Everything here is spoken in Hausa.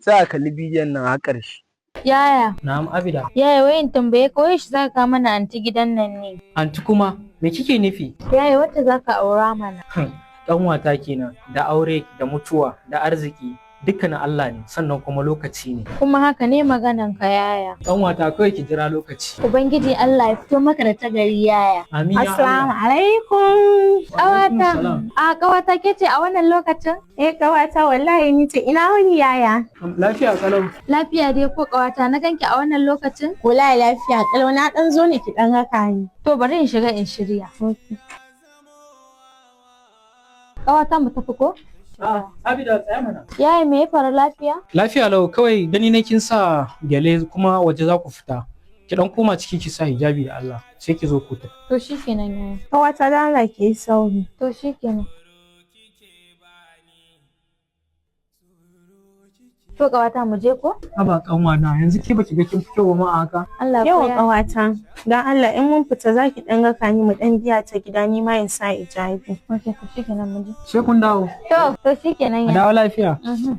Sai a kalli bidiyon nan har ƙarshe. Yaya, Na'am, Abida. Yaya, wai in tambaye ka, wai shi zaka kawo mana anti gidan nan ne? Anti kuma, me kike nufi? Yaya, wacce zaka aura mana? Ƙanwata kenan, da aure da mutuwa da arziki dukkanin Allah ne, sannan kuma lokaci ne. Kuma haka ne maganan ka, yaya. Ƙanwata, kawai ki jira lokaci. Ubangiji Allah ya fito maka da tagari, yaya. Amin ya Assalamu Allah. alaikum. Wa alaikum Ƙawata, salam. a ƙawata, ke ce a wannan lokacin? Eh ƙawata, wallahi ni ce. Ina wuni, yaya? Lafiya kalau. Lafiya dai ko, ƙawata, na ganki a wannan lokacin? Wallahi lafiya kalau, na dan zo ne ki dan raka ni. To, bari in shiga in shirya. Ƙawata, mu tafi ko? A'a, Abida, tsaya mana. Yaya, me ya faru, lafiya? Lafiya lau, kawai gani ne kin sa gyale kuma waje za ku fita. Ki dan koma ciki ki sa hijabi da Allah, sai ki zo ku tafi. To shikenan, yaya. Ƙawata, dan Allah ki yi sauri. To shikenan. To ƙawata, mu je ko? Haba kanwana, yanzu ke baki ga kin fito ba ma a haka? Allah ko Yawa ya. ƙawata, dan Allah in mun fita za ki dan raka ni mu dan biya ta gida, ni ma in sa hijabi. Ok, to shikenan, mu je. Sai kun dawo. To shikenan, A yaya. dawo lafiya. Mhm.